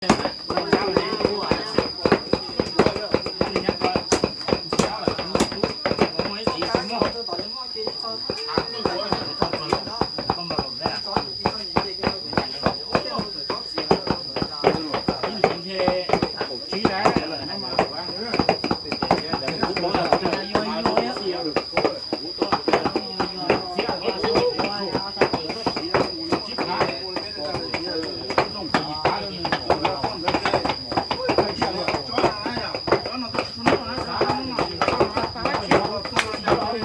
Tus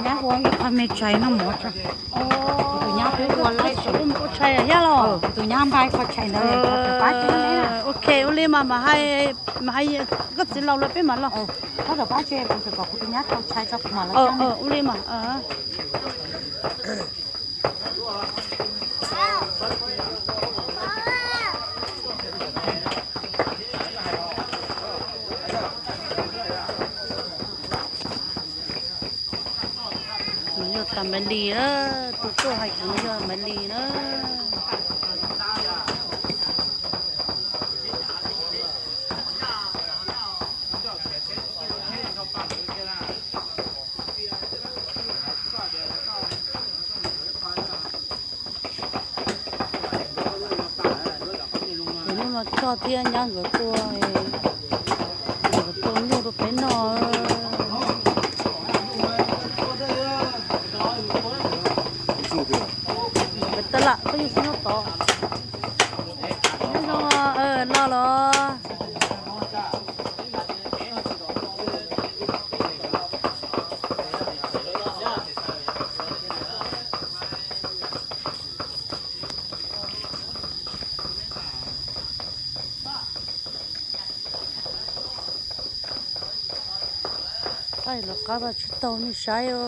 nyab ua qho me tshais noj mov tso. Tus nyab peb ua laib, ua tshais thiab los? Tus nyab npaj qho tshais ntawd. Ok, ua li mas, mas hais, mas hais koj txiv laus lawv peb mam los. Koj rov qab tse, kuv tseem kom kuv tus nyab tau tshais tso kuv mam los. Ua li mas. Nws yog tas Maiv Lis na, tus tuaj hais kuv yog Maiv Lis na. Tus hnub no Txoj thiab nyab nkawd tua, nkawd tua nyuj rau peb noj. Peb tab lam koj yug xib noj tod. Los los. Qaib los qab vaj tsib taug nej saib os.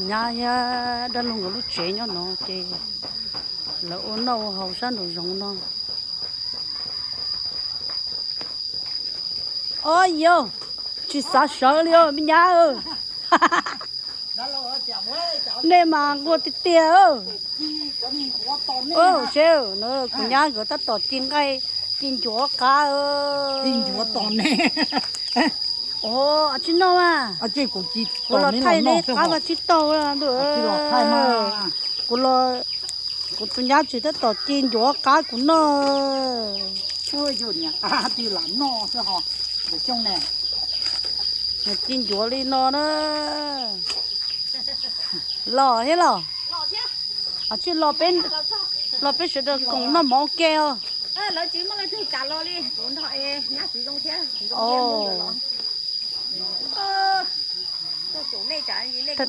Nyab thiab dab laug nkawd lub tsev nyob no ces lawv ua noj ua haus sab nraum zoov no. Os yos, tsis xav sawv li os me nyab. Nej mas nquag tiag tiag. Seb, kuv nyab nkawd tab tom ci nqaij, ci ncuav qab. Tsis noj mas, kuv los thaij neb qab vaj tsib taug ntuj. Kuv los, kuv tus nyab tsis tab tom ci ncuav qab kuv noj. Ci ncuav li no na. Los thiab los. Los peb sawv daws koom noj mov ua ke os.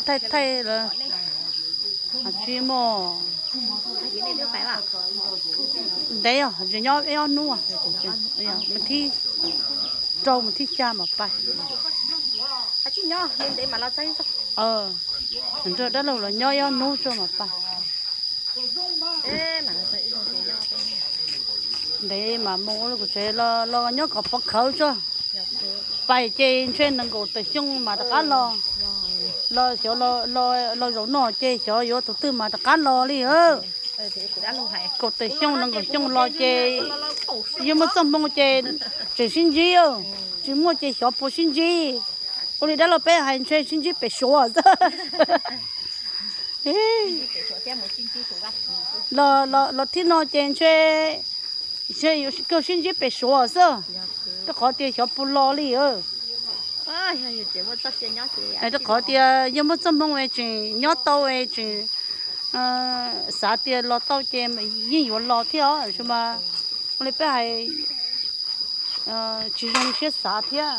Thaij thaij lawm. Tsis muaj. Ntev os, nyob ib ob hnub, thib rau mus thib xya mas pais. Nrog dab laug los nyob ib ob hnub tso mas pais. Ntev mas mus ua kuv tsev los nyob kom pov khawv tso. Pais ces ntshe nees nkaum tawm xyoo mas rov qab los. Los xyov los zaum no ces xyov yuav tus twg mas rov qab los li. Kaum tawm xyoo nees nkaum xyoo los ces yog muaj txoj hmoo ces tseem sib ntsib, tsis muaj ces xyov puas sib ntsib. Ua li dab laug peb hais ntshe sib ntsib pem Suav xwb. Los thib no ces ntshe, ntshe yuav kawg sib ntsib pem Suav xwb, rau qhov tias xyov puas los li. Rau qhov tias yog muaj txoj hmoo es tseem nyob tau es tseem xav tias los tau ces yeej yuav los thiab os, mas ua li peb hais tsis zoo siab xav thiab.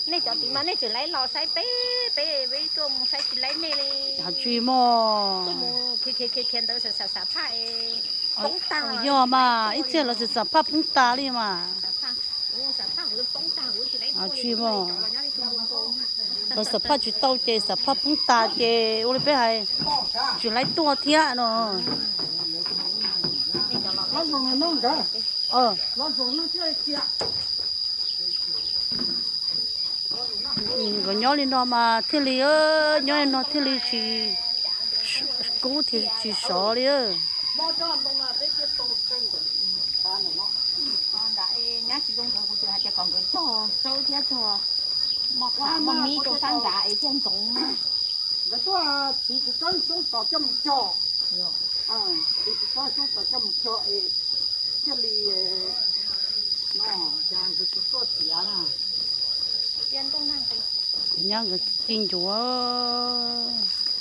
Nej cov tid mas nej tseem laib los saib peb, peb tuaj mus saib tsis laib nej li. Tsis muaj. Yog mas ib txhia los txawm xam phaj poob tas li mas. Tsis muaj. Xam phaj tsis tau ces xam phaj poob tas ces ua li peb hais, tsis laib tuaj thiab no. Nkawd nyob li no mas thiaj li, nyob li no thiaj li tsis kub thiab tsis sov li. Nkawd tuaj txiv tsis txob xyoob tos coj mus cog, txiv tsis txob xyoob tos coj mus cog es thiaj li no, cas nkawd tsis tuaj txiav na. Nyab nkawd ci ncuav.